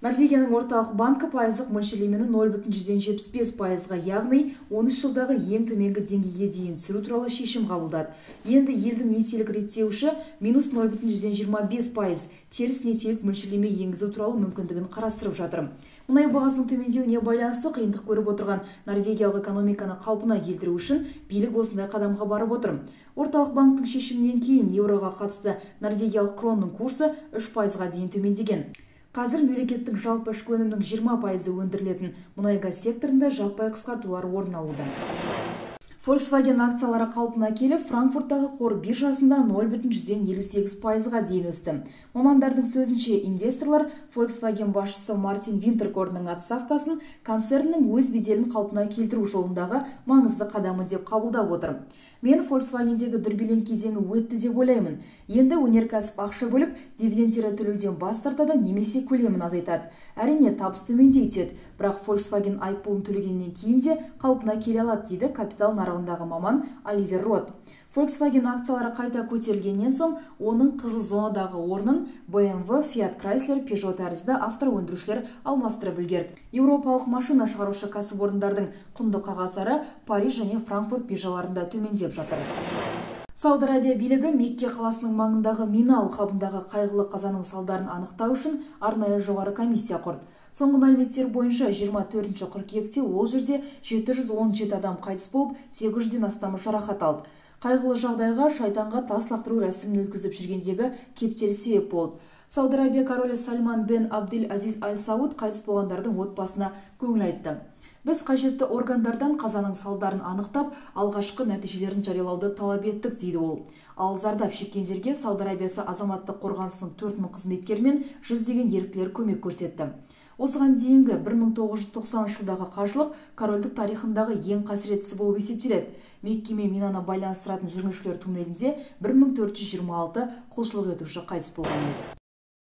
Норвегияның орталық банкі пайыздық мөлшерлемені 0,75%-ға, яғни 13 жылдағы ең төменгі деңгейге дейін түсіру туралы шешім қабылдады. Енді елдің несиелік реттеуші минус 0,25% теріс несиелік мөлшерлеме енгізу туралы мүмкіндігін қарастырып жатыр. Мұнай бағасының төмендеуіне байланысты қиындық көріп отырған норвегиялық экономиканы қалпына келтіру үшін билік осындай қадамға барып отыр. Орталық банктің шешімінен кейін еуроға қатысты норвегиялық кронның курсы 3%-ға дейін төмендеген. Қазір мемлекеттің жалпы ішкі өнімнің 20% өндірілетін мұнай-газ секторында жаппай қысқартулар орын алуда. Volkswagen акциялары қалпына келіп, Франкфурттағы қор биржасында 0,58%-ға дейін өсті. Мамандардың сөзінше, инвесторлар Volkswagen басшысы Мартин Винтеркорнның отставкасын концерннің өз беделін қалпына келтіру жолындағы маңызды қадамы деп қабылдап отыр. Мен Volkswagen-дегі дүрбелең кезеңі өтті деп ойлаймын. Енді өнеркәсіп ақша бөліп, дивидендтері төлеуден бас тартады немесе көлемін азайтады. Әрине, табыс төмендей түседі, бірақ Volkswagen айыппұлын төлегеннен кейін де қалпына келе алады, дейді капитал нарығындағы маман Оливер Рот. Volkswagen акциялары қайта көтерілгеннен соң, оның қызыл зонадағы орнын BMW, Fiat Chrysler, Peugeot тәрізді автоөндірушілер алмастырып үлгерді. Еуропалық машина шығарушы кәсіпорындардың құнды қағаздары Париж және Франкфурт биржаларында төмендеп жатыр. Сауд Арабия билігі Мекке қаласының маңындағы Мина алқабындағы қайғылы қазаның салдарын анықтау үшін арнайы жоғары комиссия құрды. Соңғы мәліметтер бойынша 24 қыркүйекте ол жерде 717 адам қайтыс болып, 800-ден астамы жарақат алды. Қайғылы жағдайға шайтанға тас лақтыру рәсімін өткізіп жүргендегі кептеліс себеп болды. Сауд Арабия королі Сальман бен Абдель Азиз Аль Сауд қайтыс болғандардың отбасына көңіл айтты. Біз қажетті органдардан қазаның салдарын анықтап, алғашқы нәтижелерін жариялауды талап еттік, дейді ол. Ал зардап шеккендерге Сауд Арабиясы азаматтық қорғанысының 4000 қызметкері мен жүздеген еріктілер көмек көрсетті. Осыған дейінгі 1990 жылдағы қажылық корольдік тарихындағы ең қасіреттісі болып есептеледі. Мекке мен Минаны байланыстыратын жүргіншілер туннелінде 1426 құлшылық етуші қайтыс болған еді.